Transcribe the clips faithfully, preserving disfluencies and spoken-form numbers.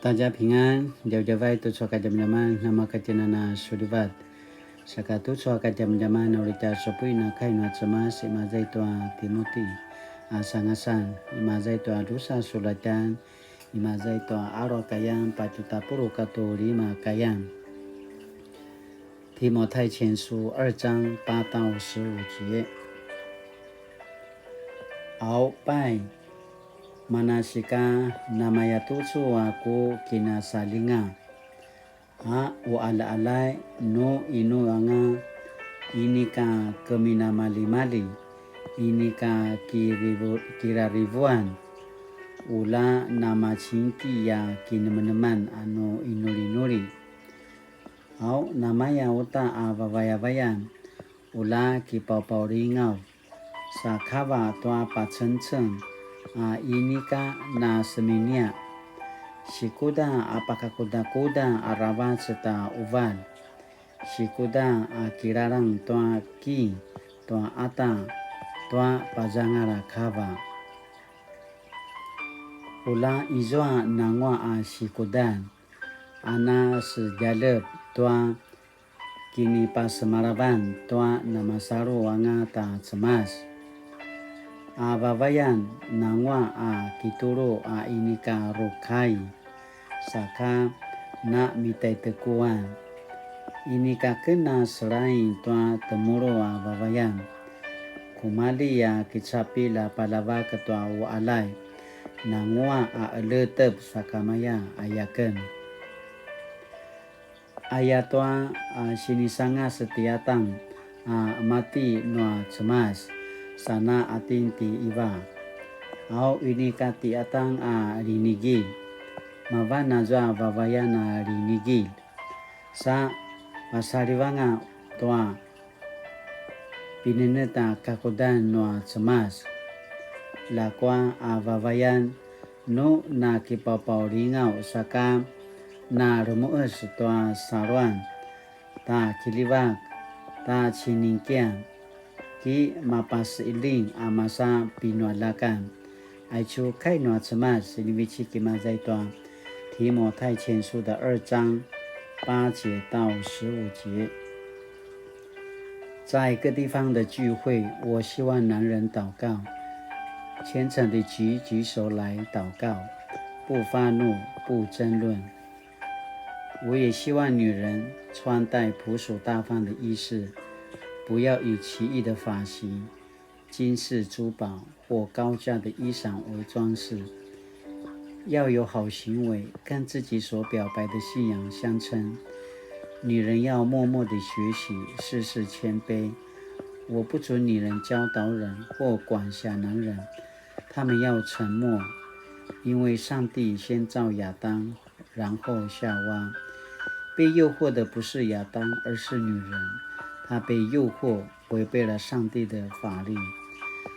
大家平安, djavadjavai tucu a kadjamadjaman, namakatjinana sulivat. Saka tucu a kadjamadjaman, uri tja supuin a kai nua Cemas, imaza i tua Timoti a sangasan, imaza i tua drusa sulatjan, imaza i tua alu a kayan, patju tapuluq katua lima kayan. 提摩太前书二章八到十五节。Au pai, manasika namayatucu a ku kinasalinga, a uqaljaqaljay nu inu anga inika keminamalimali, inika kirivu-, kirarivuan, ula namacingki a kinemeneman a nu inulinuli. Au namaya uta a vavayavayan, ula kipaupaulingaw, sa kava tua pacengceng a inika na seminia, sikuda a pakakudakuda aravac ta quvalj, sikuda a kilalang tua king, tua qata, tua pazangal a kava. Ula izua nanguaq a sikudan, a na sedjalep tua kinipasemalavan tua namasalu anga ta Cemas. A vavayan nanguaq a kitulu a inika rukai, saka na mitaitekuan. Inika ken a selain tua temulu a vavayan, kumali a kicapil a palavak tua uqaljay, nanguaq a eletep sakamaya, aya ken. Ayatua a sinisangas ti Atang a mati nua Cemas, sana atin ti Iva. Au inika ti Atang a linigil, mavan azua vavayan a linigil, sa pasalivanga tua pinenetj a kakudan nua Cemas. Ljakua a vavayan nu na kipapaulingaw saka na remuqes tua saluan, ta kiljivak, ta ciningkian, ki mapasiling a masa pinualjakan. Aicu kai nua Cemas, sinivecik imaza i tua 提摩太前书的二章八节到十五节。在各地方的聚会，我希望男人祷告，虔诚地举起手来祷告，不发怒，不争论。我也希望女人穿戴朴素大方的衣饰，不要以奇异的发型、金饰珠宝或高价的衣裳为装饰，要有好行为，跟自己所表白的信仰相称。女人要默默地学习，事事谦卑。我不准女人教导人或管辖男人，他们要沉默，因为上帝先造亚当，然后夏娃。被诱惑的不是亚当，而是女人。她被诱惑，违背了上帝的法律。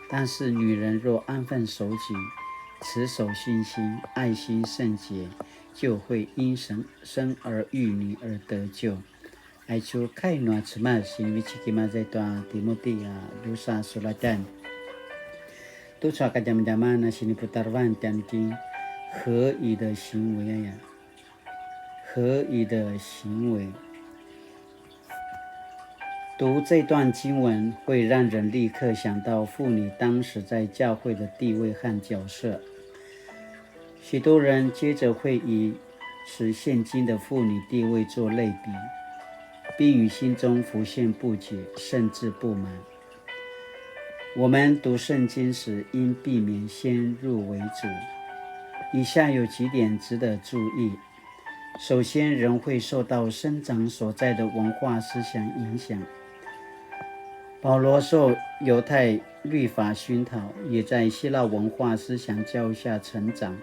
但是女人若安分守己，持守信心，爱心圣洁，就会因神生儿育女而得救。Aicu kai nua Cemas, sinivecik imaza i tua Timoti a drusa sulatjan. Tucu a kadjamadjaman a siniputarevan tjanuitjen, 合宜的行为 aya. 合宜的行为。读这段经文，会让人立刻想到妇女当时在教会的地位和角色。许多人接着会以使现今的妇女地位做类比，并于心中浮现不解，甚至不满。我们读圣经时，应避免先入为主。以下有几点值得注意。首先，人会受到生长所在的文化思想影响。保罗受犹太律法熏陶，也在希腊文化思想教育下成长。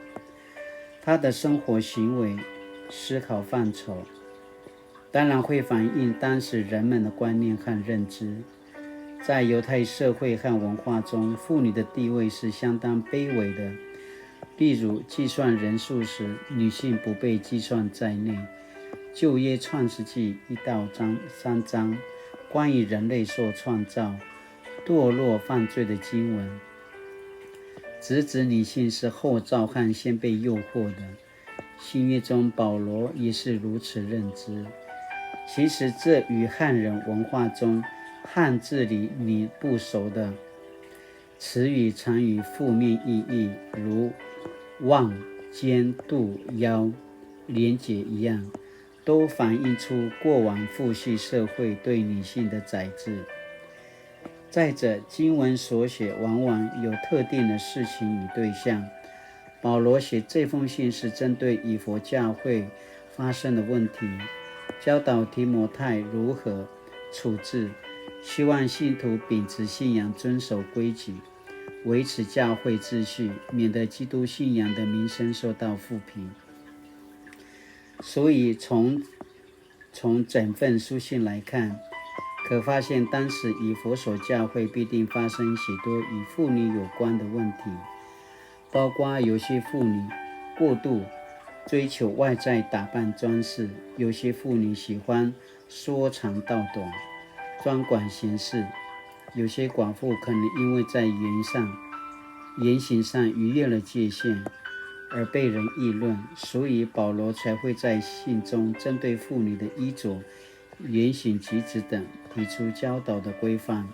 他的生活行为、思考范畴，当然会反映当时人们的观念和认知。在犹太社会和文化中，妇女的地位是相当卑微的。例如，计算人数时，女性不被计算在内。旧约创世纪一到章，三章，关于人类受创造、堕落犯罪的经文，直指女性是后造和先被诱惑的。新约中保罗也是如此认知。其实这与汉人文化中汉字里你不熟的词语常与负面意义，如妄、奸、妒、妖连结一样，都反映出过往父系社会对女性的宰制。再者，经文所写往往有特定的事情与对象。保罗写这封信是针对以弗所教会发生的问题，教导提摩太如何处置，希望信徒秉持信仰，遵守规矩，维持教会秩序，免得基督信仰的名声受到负评。所以从从整份书信来看，可发现当时以弗所教会必定发生许多与妇女有关的问题，包括有些妇女过度追求外在打扮装饰，有些妇女喜欢说长道短，专管闲事，有些寡妇可能因为在言上、言行上逾越了界限，而被人议论，所以保罗才会在信中针对妇女的衣着、言行举止等提出教导的规范。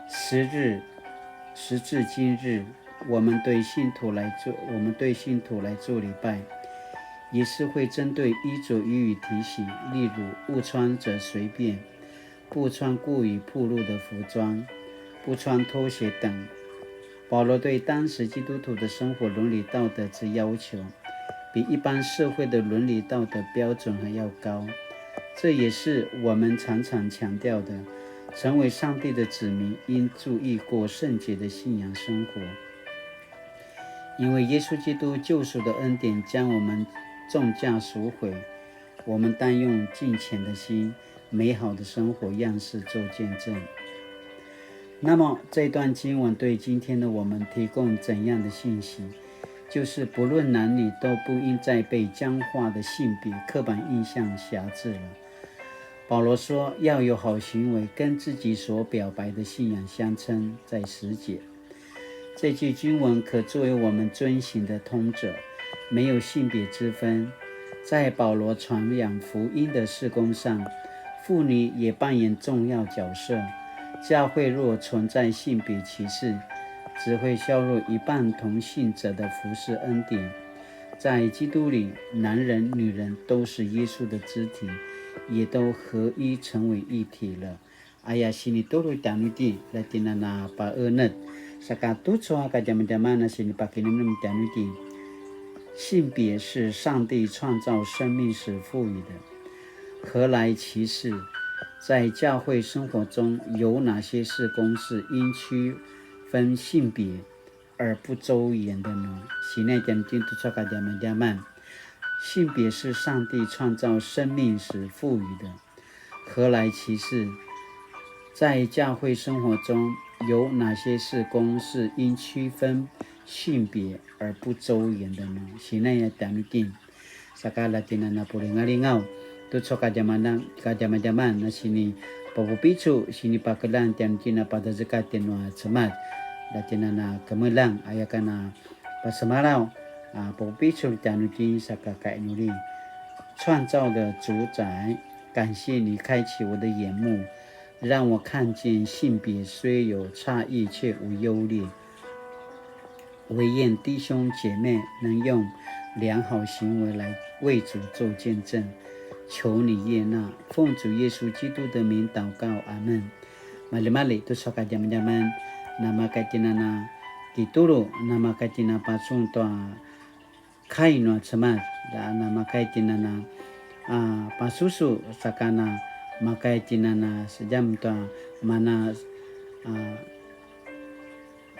时日，时至今日，我们对信徒来做，我们对信徒来做礼拜，也是会针对衣着予以提醒，例如勿穿着随便、不穿过于暴露的服装、不穿拖鞋等。保罗对当时基督徒的生活伦理道德之要求，比一般社会的伦理道德标准还要高。这也是我们常常强调的，成为上帝的子民应注意过圣洁的信仰生活。因为耶稣基督救赎的恩典将我们重价赎回，我们当用敬虔的心、美好的生活样式做见证。那么，这段经文对今天的我们提供怎样的信息？就是不论男女，都不应再被僵化的性别刻板印象辖制了。保罗说，要有好行为，跟自己所表白的信仰相称，在十节。这句经文可作为我们遵行的通则，没有性别之分。在保罗传扬福音的事工上，妇女也扮演重要角色。教会若存在性别歧视，只会削弱一半同性者的服侍恩典。在基督里，男人、女人都是耶稣的肢体，也都合一成为一体了。Aya sinitulu tjanuitjen, la tjen a na paqenetj. Saka tucu a kadjamadjaman a sinipakinemnem tjanuitjen. 性别是上帝创造生命时赋予的，何来歧视？在教会生活中，有哪些事工是因区分性别而不周延的呢？Sinai tjanuitjen tucu a kadjamadjaman. 性别是上帝创造生命时赋予的，何来歧视？在教会生活中，有哪些事工是因区分性别而不周延的呢？Sinai tjanuitjen. Saka la tjen a na pulingalingaw, tucu a kadjamadjam-, kadjamadjaman a sinipapupicul, sinipakeljang tjanuitjen a pazazekatj nua Cemas. La tjen a na kemeljang, aya ka na pasemalaw, a, papupicul tjanuitjen saka kainuli. 创造的主宰，感谢你开启我的眼目，让我看见性别虽有差异，却无优劣。唯愿弟兄姐妹能用良好行为来为主做见证。求你悦纳，奉主耶稣基督的名祷告，阿们。Maljimalji, tucu a kadjamadjaman, namaka tjen a na kitulu, namaka tjen a pacun tua kai nua Cemas, da namaka tjen a na, a, pasusu, saka namaka tjen a na sedjam tua mana, a,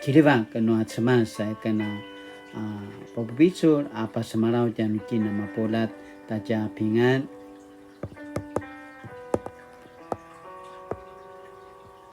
kiljivak nua Cemas, aya ka na, a, papupicul, a, pasemalaw tjanuitjen a mapuljat, ta tja pingan,